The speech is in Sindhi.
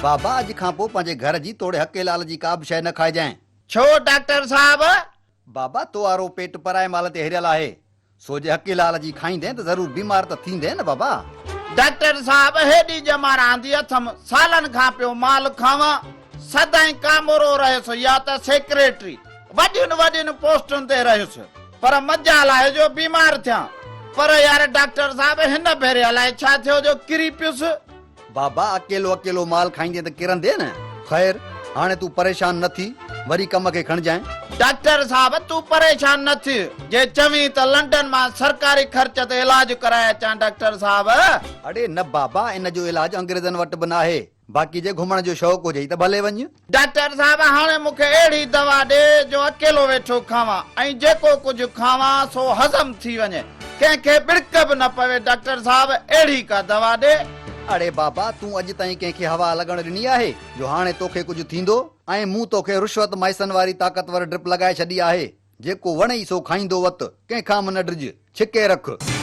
بابا اڄ کان پوء پنهنجي گهر جي توڙي حقي لال جي ڪا به شيء نه کائجانء. ڇو ڊاڪٽر صاحب؟ بابا تو وارو پيٽ پرائي مال تي هريل آهي، سو جي حقي لال جي کائيندين ته ضرور بيمار ته ٿيندين نه بابا. ڊاڪٽر صاحب هيڏي ڄمار آندي اٿم، سالن کان پيو مال کاوان، سدائين ڪامورو رهيس يا ته سيڪريٽري، وڏين وڏين پوسٽن تي رهيس، پر مجال آهي جو بيمار ٿيان. پر يار ڊاڪٽر صاحب هن ڀيري الائي ڇا ٿيو جو ڪري پيس. بابا اڪيلو اڪيلو مال کائيندين ته ڪرندين نه. خير هاڻي تون پريشان نه ٿي، وري ڪم کي کڻجانء. ڊاڪٽر صاحب تون پريشان نه ٿي، جي چوين ته لنڊن مان سرڪاري خرچ تي علاج ڪرائي اچان ڊاڪٽر صاحب. اڙي نه بابا ان جو علاج انگريزن وٽ به ناهي، باقي جي گهمڻ جو شوق هجئي ته ڀلي وڃ. ڊاڪٽر صاحب هاڻي مون کي اهڙي دوا ڏي جو اڪيلو ويٺو کاوان ۽ جيڪو ڪجهه کاوان سو هضم ٿي وڃي، ڪنهن کي ٻڙڪ به نه پوي ڊاڪٽر صاحب اهڙي ڪا دوا ڏي. اڙي بابا تون اڄ تائين ڪنهن کي هوا لڳڻ ڏني آهي جو هاڻي توکي ڪجهه ٿيندو ۽ مون توکي رشوت مائسن واري طاقتور ڊرپ لڳائي ڇڏي آهي، جيڪو وڻئي سو کائيندو وت، ڪنهن کان به نه ڊڄ، ڇڪي رک.